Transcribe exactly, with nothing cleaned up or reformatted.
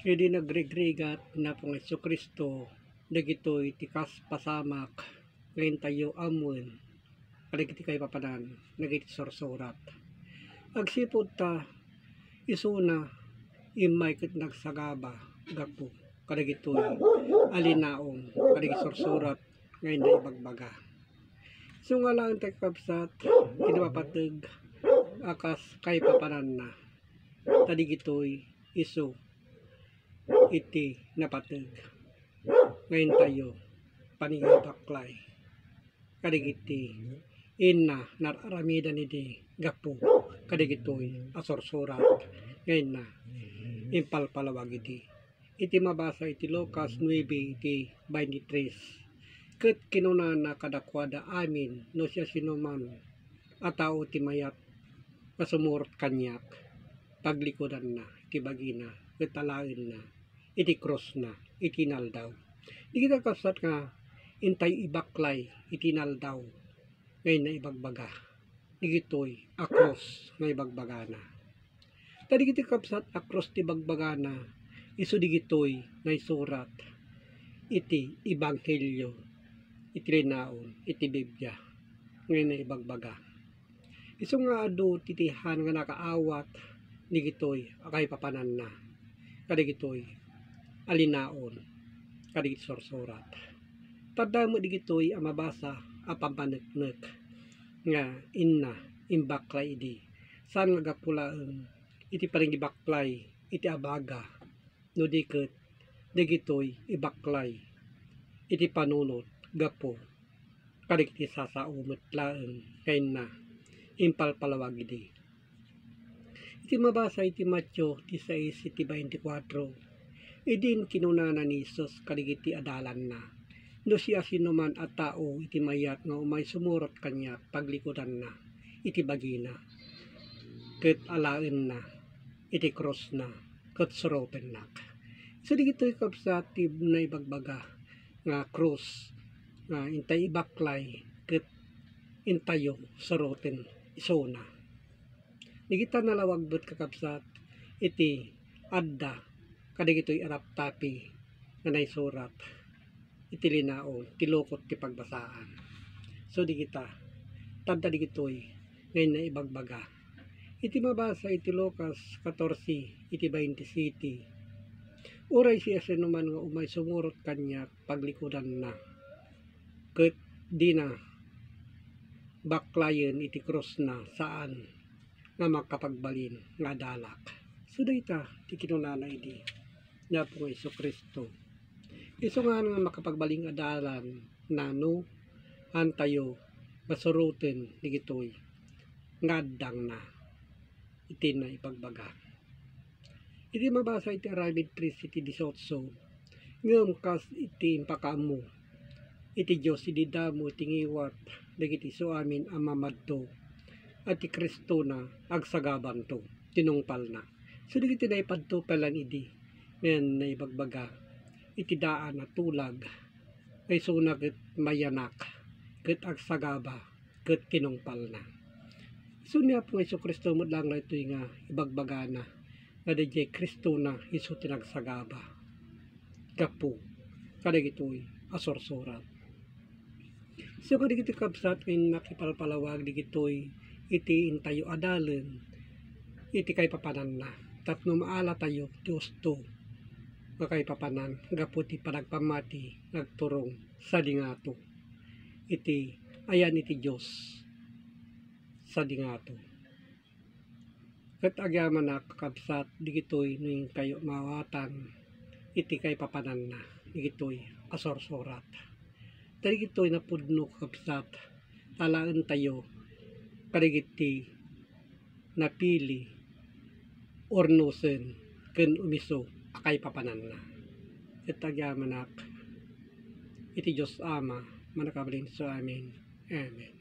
Idi nagrigrigat ni Apo nga Jesu-Cristo, dagitoy ti kas pasamak nga intayo ammoen kadagiti kaipapanan dagiti sursurat. Agsipud ta isuna, immay ket nagsagaba gapu kadagitoy a linaon kadagiti sursurat nga inna ibagbaga. Isu nga laeng ti kakabsat, ti napateg a kas kaipapananna. Ta digitoy isu iti napateg nga intayo panigibaklay kadagiti inna nar-aramidan idi gapu kadagitoy a sursurat nga inna impalpalawag idi. Iti mabasa iti Lucas nuebe iti twenty-three, ket kinunana kadakuada amin, no siasinoman a tao ti mayat nga sumurot kaniak, paglikudanna iti bagina ket alaenna iti krusna iti inaldaw. Dagiti kakabsat nga intayo ibaklay iti inaldaw nga inna ibagbaga, dagitoy a krus nga ibagbagana. Ta dagiti kakabsat a krus ti ibagbagana, isu dagitoy nga isurat iti ebanghelio, iti linaon iti Biblia nga inna ibagbaga. Isu nga adu ti tihan nga nakaawat dagitoy a kaipapananna kadagitoy a linaon kadagiti sursurat. Tadda met dagitoy a mabasa a pampaneknek nga inna imbaklay idi. Saan nga gapu laeng iti panigibaklay iti abaga, no di ket dagitoy ibaklay iti panunot gapu kadagiti sasao met laeng nga inna impalpalawag idi. Iti mabasa iti Mateo disisais iti baintikwatro, idin kinunana ni Jesus kadagiti adalanna, no siasinoman a tao iti mayat nga umay sumurot kaniak, paglikudanna iti bagina ket alaenna iti krusna ket surotennak. Isu dagitoy, kabsat, ti naibagbaga nga krus nga intay ibaklay ket intayo suroten isuna. Dagita nalawag met, kakabsat, iti adda kadagitoy a raptapi nga naisurat iti linaon ti lukot ti pagbasaan. So, dagita, tadda dagitoy nga inna ibagbaga. Iti mabasa iti Lucas katorse iti baintisiyete, uray siasinoman nga umay sumurot kaniak, paglikudanna, ket dina baklayen iti krusna, saan nga makapagbalin nga adalak. So, dayta ti kinunana idi ni Apo nga Jesu-Cristo. Isu nga makapagbalin nga adalan, nano, haantayo nga suroten dagitoy nga addangna iti naibagbaga. Iti mabasa iti Aramid tres iti dieciocho, ngem kas iti impakaammo iti Dios idi damo ti ngiwat dagiti isuamin a mamadto, a ti Cristona agsagabanto, tinungpalna. So, dagiti naipadto pay laeng idi nga naibagbaga iti daan a tulag, nga isuna ket mayanak, ket agsagaba, ket tinungpalna. Isu ni Apo nga Jesu-Cristo met laeng daytoy nga ibagbagana, nga daydiay Cristona isu ti nagsagaba gapu kadagitoy a sursurat. Isu kadagiti, kabsat, nga nakipalpalawag dagitoy iti intayo adalen iti kaipapananna, tapno maalatayo ti husto nga kaipapanan gapu ti panagpammati nga agturong sadi ngato iti ayan iti Dios sadi ngato. Ket agyamanak, kakabsat, dagitoy no inkayo maawatan iti kaipapananna dagitoy a sursurat. Ta dagitoy napudno, kakabsat, alaentayo kadagiti napili, urnosen, ken umiso a kaipapananna. Ket agyamanak iti Dios Ama, Mannakabalin isuamin. Amen.